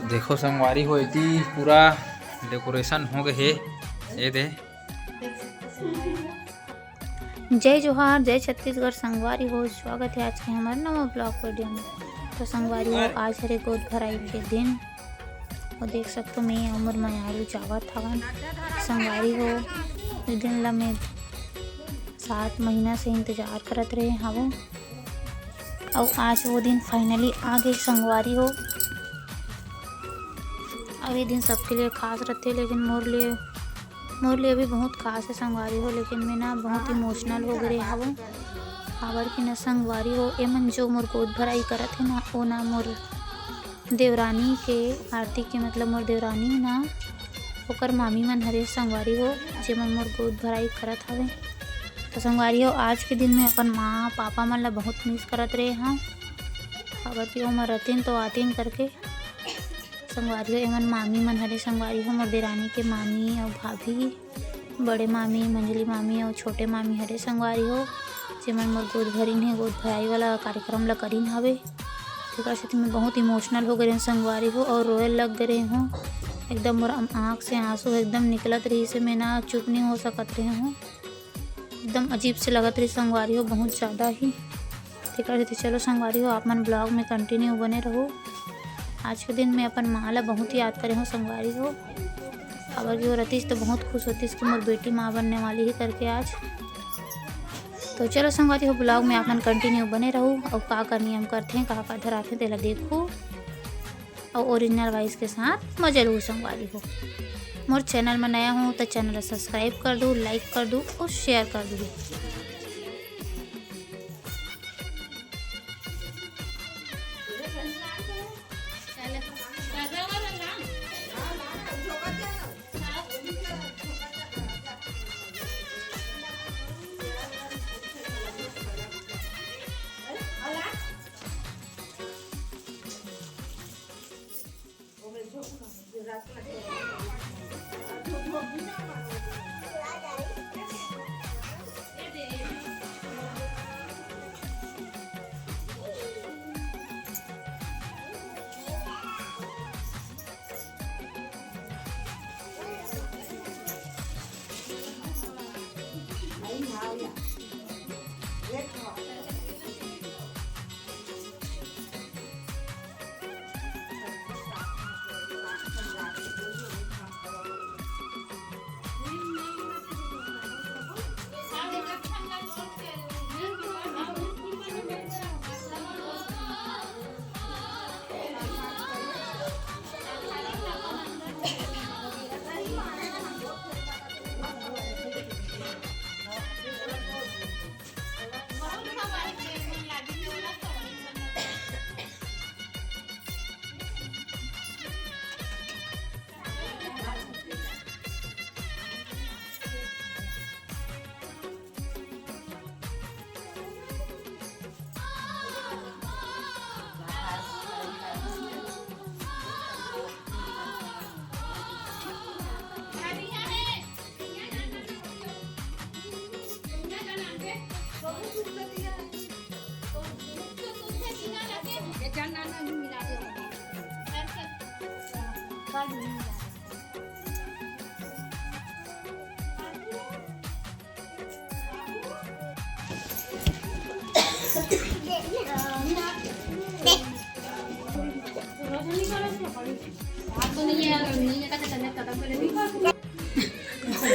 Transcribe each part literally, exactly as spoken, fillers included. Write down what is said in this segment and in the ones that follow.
देखो संगवारी हो, एती पूरा decoration हो गए हे। ये दे। जय जोहार, जय छत्तीसगढ़ संगवारी हो, स्वागत है आज के हमारे नवा vlog video में। तो संगवारी हो, आज हरे गोद भराई के दिन, और देख सकते हो मैं अउ मोर मयारू जावत हवन। संगवारी हो, ये दिन ला मैं सात महीना से इंतजार करत रहे हवं, अउ आज वो दिन finally आ गए संगवारी हो। अउ ये दिन सबके लिए खास रहते, लेकिन मोर लिए, मोर लिए भी बहुत खास है संगवारी हो। लेकिन मैं ना बहुत emotional हो गए हवं, काबर कि ना संगवारी हो, एमन जो मोर गोद भराई करत है ना, वो ना मोर देवरानी के, आरती के, मतलब मोर देवरानी ना, ओकर मामी मन हरे संगवारी हो, जेमन मोर गोद भराई करत हवे। तो संगवारी हो, आज के दिन में अपन माँ पापा मन ला बहुत मिस करत रहे हँव, काबर कि ओमन रतिन तो आतिन करके। संगवारी हो, एमन मामी मन हरे संगवारी हो, मोर देरानी के मामी अउ भाभी, बड़े मामी, मंझली मामी अउ छोटे मामी हरे संगवारी हो, जेमन मोर गोद भरिन हे, गोद भराई वाला कार्यक्रम ला करिन हवे। तेकर सेती मैं बहुत emotional हो गए रहें संगवारी हो, अउ रोए लग गए रहें हूँ। एकदम मोर आँख से आंसू एकदम निकलत रहिस हे, मैं ना चुप नहीं हो सकत रहे हूँ। एकदम अजीब से लगत रही संगवारी हो, बहुत ज़्यादा ही। तेकर सेती चलो संगवारी हो, आप मन vlog में continue बने रहो। आज के दिन मैं अपन माँ ला बहुत याद करे हूँ संगवारी हो, काबर कि वो रतिस तो बहुत खुश होतिस कि मोर बेटी माँ बनने वाली है करके आज। तो चलो संगवारी हो, vlog में आप मन continue बने रहो, अउ का का नियम करथे, का का धराथे, तेला देखो। अउ original voice के साथ मजा लूहू संगवारी हो। मोर channel में नया हो तो channel ला subscribe कर दो, like कर दो अउ share कर दो।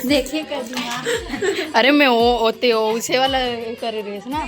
देखिए कर दिया। अरे मैं वो ओते वो उसे वाला करे रेस ना।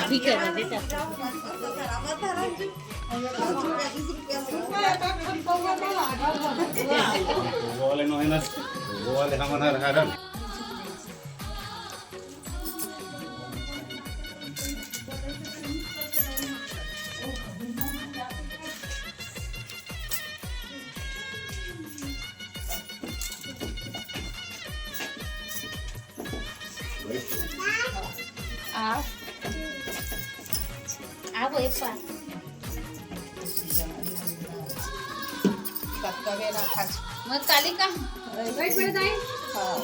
ठीक है, बेटा। आओ। आओ एक बार। कतका बेर रखा? मत काली का? बैठ, बैठ, दाई। हाँ।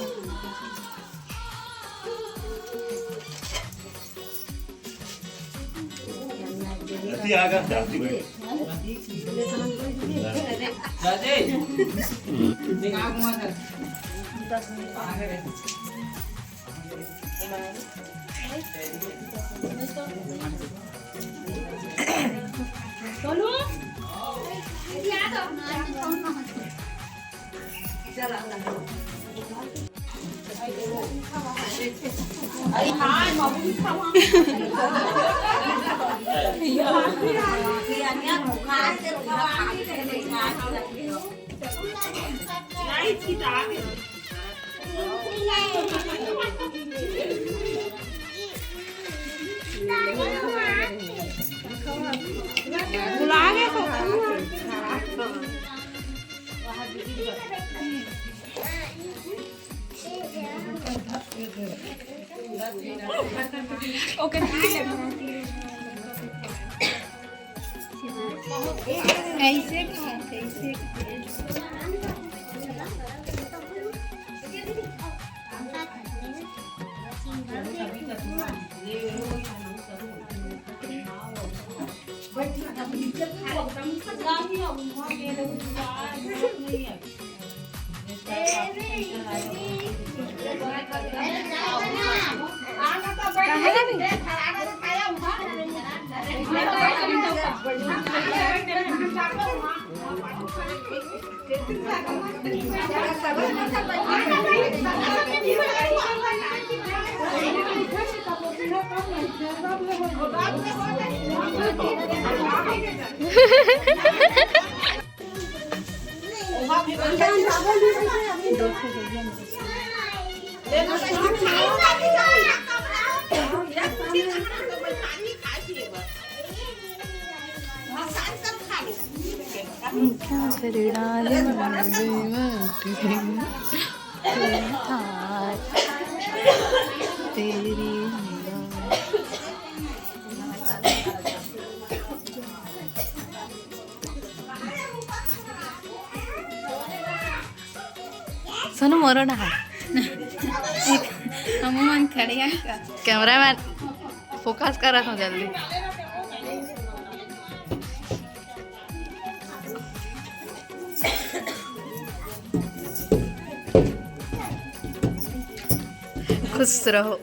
ऐसे कहा, ऐसे। सोनू मोरो डहा। हमू मन खड़े हन का? Cameraman focus करत हो जल्दी। खुश रहो।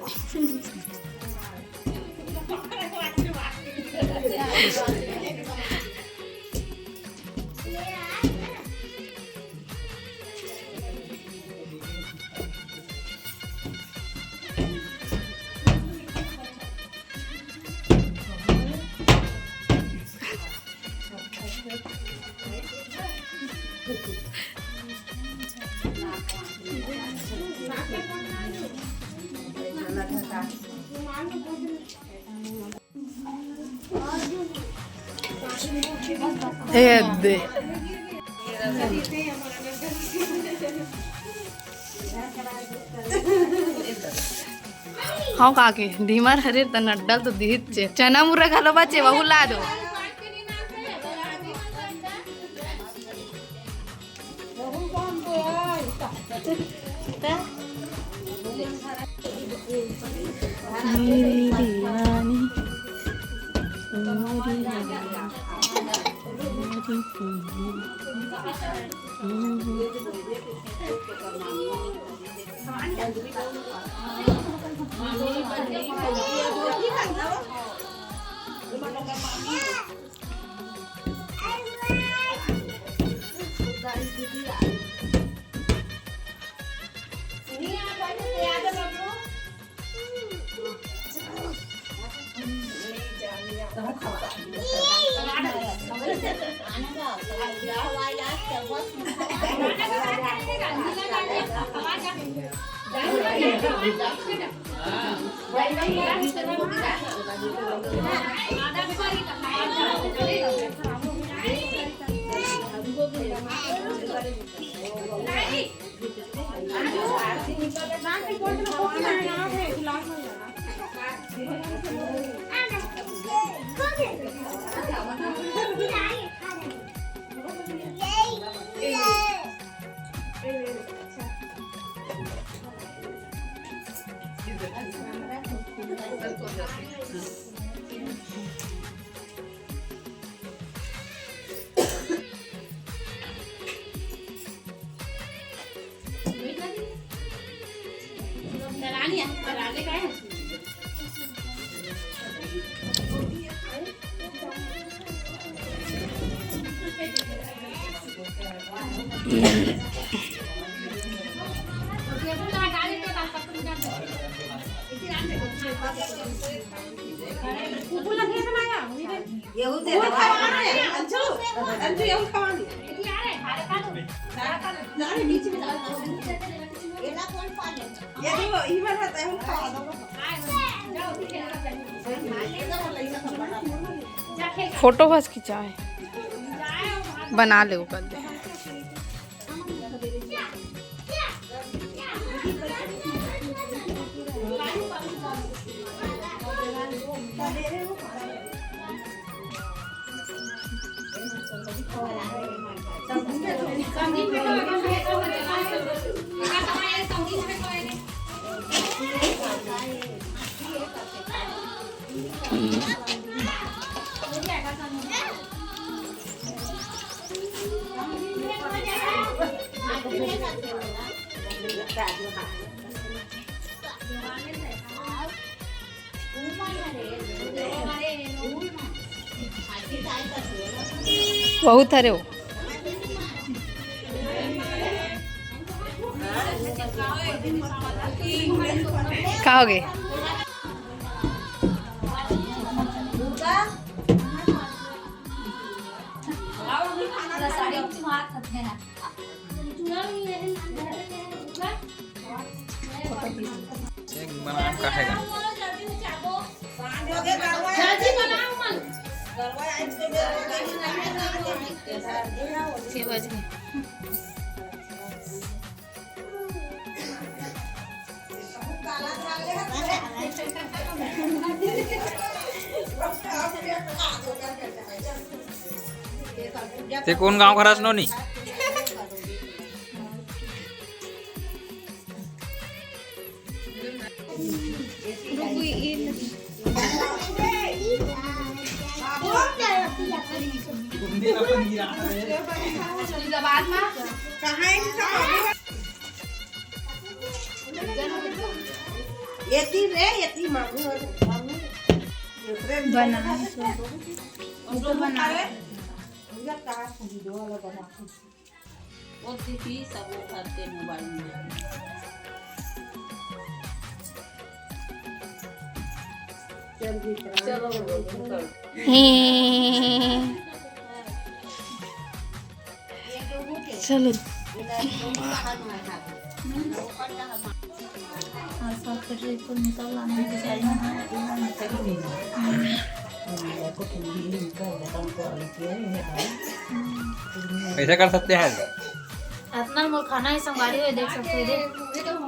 ए दे। हाँ काकी, डीमर हरे त नड्डल तो दिहित चे। चना मुर्रा घलो बचे, वहू ला दो। मेरी दीवानी, मेरी दीवानी, मेरी दीवानी। अंशु, अंशु, ये खवा नहीं। फोटो बस खिंचाए, बना ले, वो कर दे। बहुत हरे हो। का हो गए? एक बनाम का है गा? छह बज गए। ते कौन गांव का हरस नोनी? एती रे, एती मांगू। बना। भैया, कहाँ से वीडियो वाला बना? ओ दीदी, सब वो करते मोबाइल में। चल भी करा। चलो, चलो। चलो। आज सात बजे को निकल आने के टाइम है। ऐसा कर सकते हैं। अतना मोर खाना है संगवारी हो, देख सकते हो रे।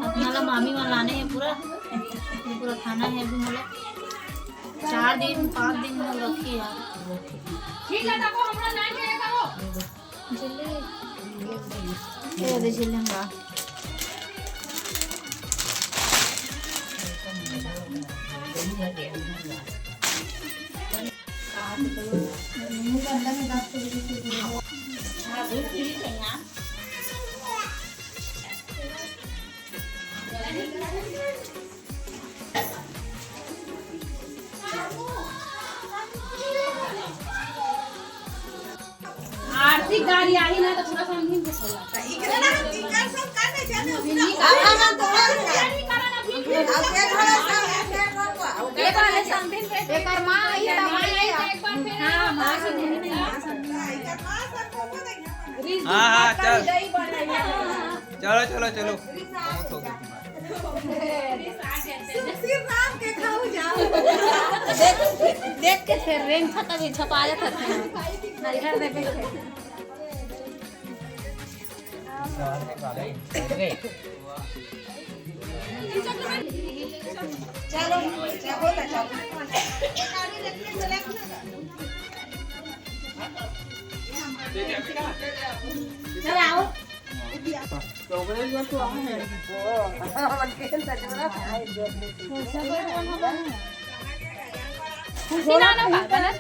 अतना ला मामी मन लाने है पूरा, ये पूरा खाना है अभी मोला। चार दिन, पाँच दिन में रखी है। ठीक है, तको हमरा नाम के करो। झिल्ली। ये दे झिल्ली हमरा। आरती गाड़ी आही ना, तो पूरा समझिन के चला। इकरे ना, इकर सब कर दे, चल, उसी ना। हाँ, हाँ, हाँ, तो और क्या? ये वाले समझिन के। एकर माँ आई, एकर माँ आई, तो हाँ, हाँ, चल। चलो, चलो, चलो। बहुत हो गया तुम्हारा। सिर्फ राम के खाऊ जाओ। देख, देख के फिर रेंग छता भी छपा जाता था। नैहर देखे। चलो, चलो, चलो। चल आओ। खुशी ना ना बाबा ना।